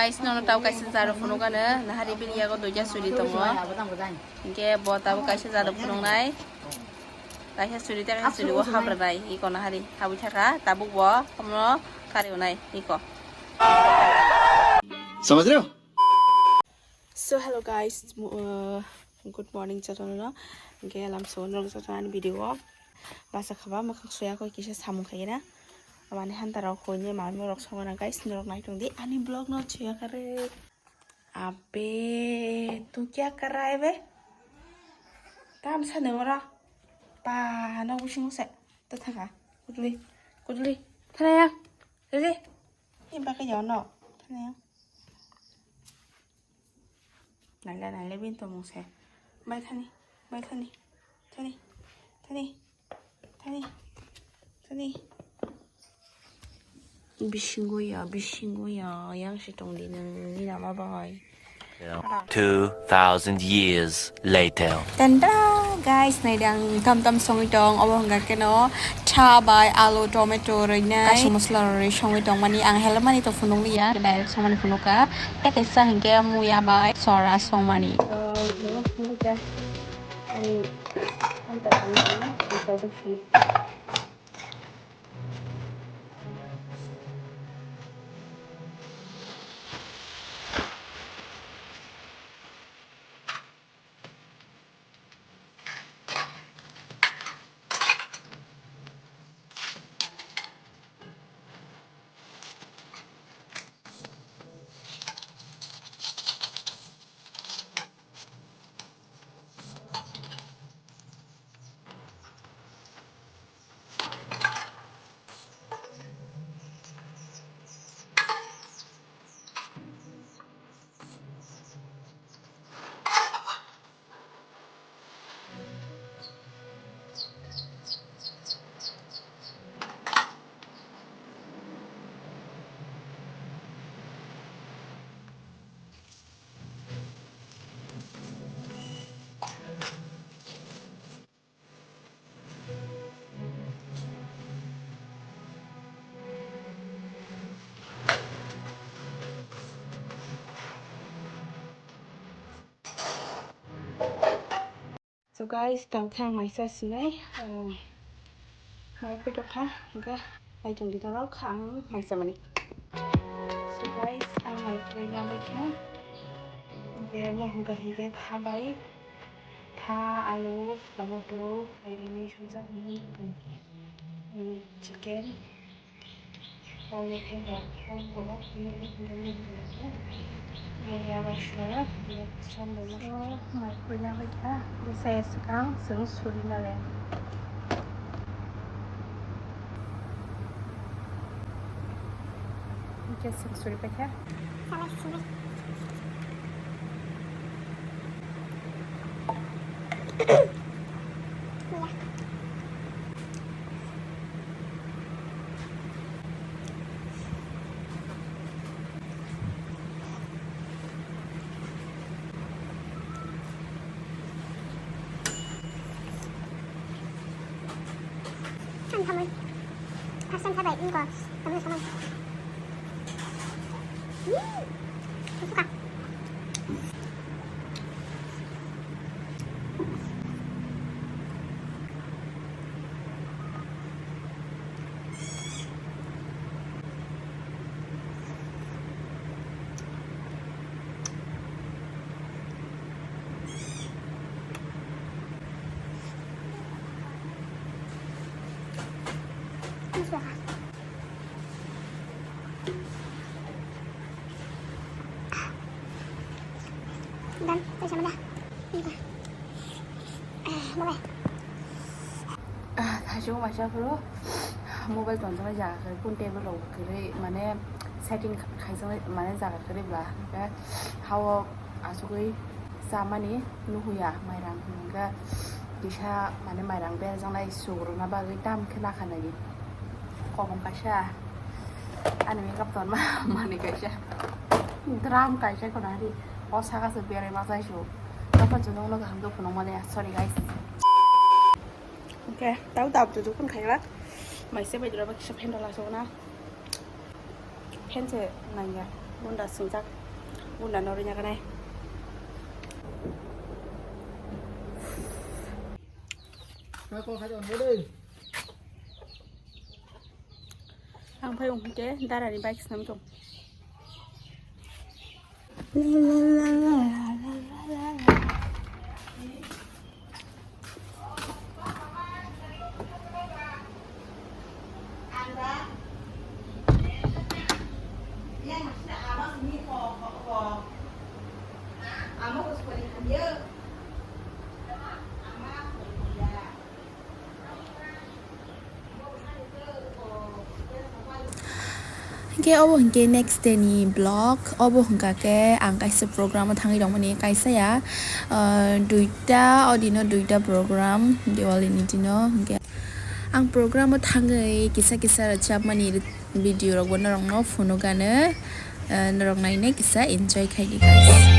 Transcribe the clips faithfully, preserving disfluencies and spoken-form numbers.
Guys, nono tau kaisa jaro phunukgano, nahari bini yago duita suri tongo. Hinkhe bo tabuk kaisa jaro phunuknai. Kaisa suri tei kaisa suri o habranai, iko nahari habwi thaka, tabuk bo omono kari wnai, iko. समझ रहे हो? So hello guys, mo-, uh, good morning jotono. Hinkhe lamsao norok jotono ani video o basa khaba mwkhang soya koi kisa samung khaina. Mane hanta rok hoine mami rok songona guys, norok nai tongdi ani vlog no chuya kare. Abe, tu kya kar raha hai be? Tam sa nang ora. Pa, no bising se. Ta thaka. Kudli. Kudli. Thana ya. Dede. Ni ba ka yo no. Thana ya. Naila naila bin to mung se. Bai thani. Bai thani. Thani. Thani. Thani. Thani. Bisingo ya, bisingo ya, yang si tong di nang ni nama bai. Two thousand years later. Tanda, guys, nai dang tam tam songwi tong, obo hwnga keno tha bai alu, tomato rwinai. Kaisa masla rwrwi songwi tong mani, ang helamani to phunuk liya, direct songmani phunuk ka. Tei kaisa hwnkhe muya bai sora songmani. So guys, tang khe ang maisa sinai, ah, mai photo kha, hingkhe naitung di norok ang maisa mani. So guys, ang mai photo ya bai kha, hingkhe mo hingkhe hingkhe tha bai, tha, alu, tomato, bai rini sumjak ni, hmm, chicken. Dan, tei sama dah. Ini dah. Eh, boleh. Ah, thaichuk maisa phuru mobile tonjaknai jaga kwrwi, kun table rok kwrwi, mane setting khaijaknai, mane jaga kwrwi bwla. Hingkhe hao achugwi chamani nuhuya mairang, hingkhe kisa mane mairang berjaknai sugruna bagwi tam khe nakha nai. Kobong kaisa ani makeup tonma manwi kaisa drum kaisa khuna ri. O saka se berai ma jai su. Tokon chwng nokno kaham khe phunukma le, sorry guys. Hingkhe tau dap duduk phun khailak. Maise bai dura ba kisa phen dola sogna. Phen se nangya. Bunda singjak. Bunda no rinya kanai. Ang phai ung ke dara ni bike snam tong. Hingke obo hingke next day ni vlog, obo hingka ke ang kaisa program o thangwi rwmani kaisa ya, ah, duita, odino duita program Diwali ni dino hingke ang program o thangwi kisa kisa rwchapmani video rok bo norok no phunukgano, ah, norok nainai kisa enjoy khaidi guys.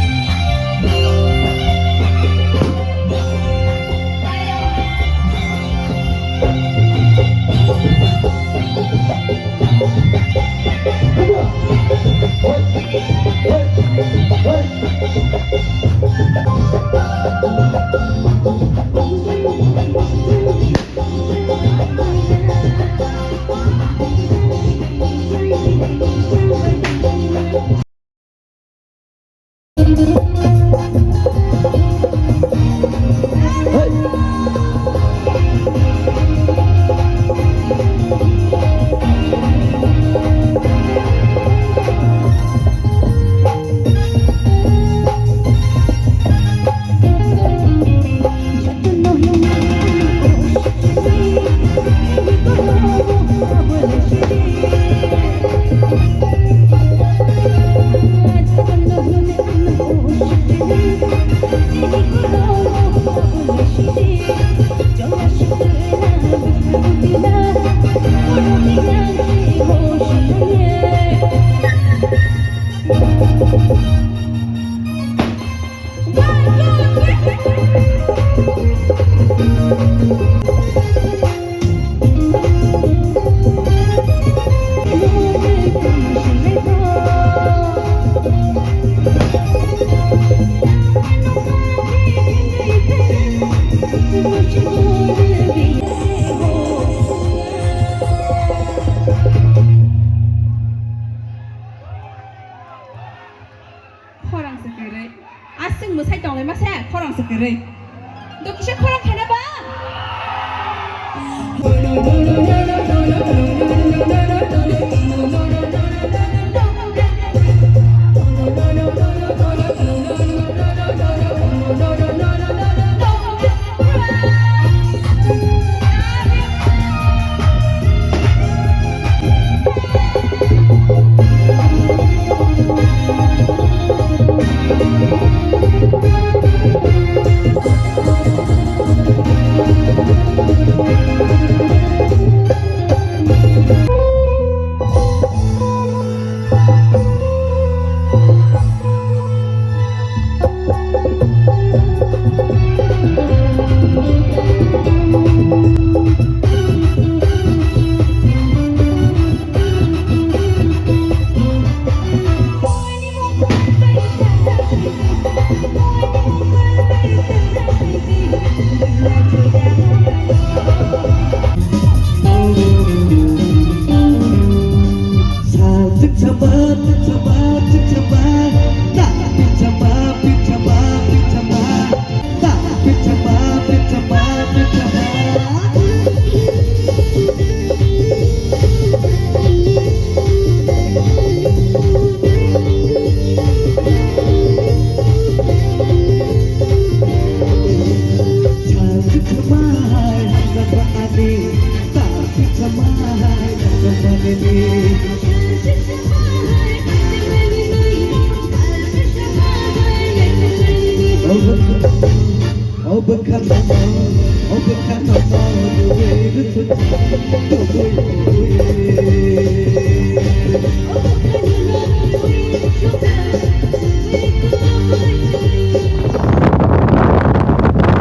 Khorang se kwrwi. Aswk mwsai tonglaima se khorang se kwrwi. Do kisa khorang khaina ba?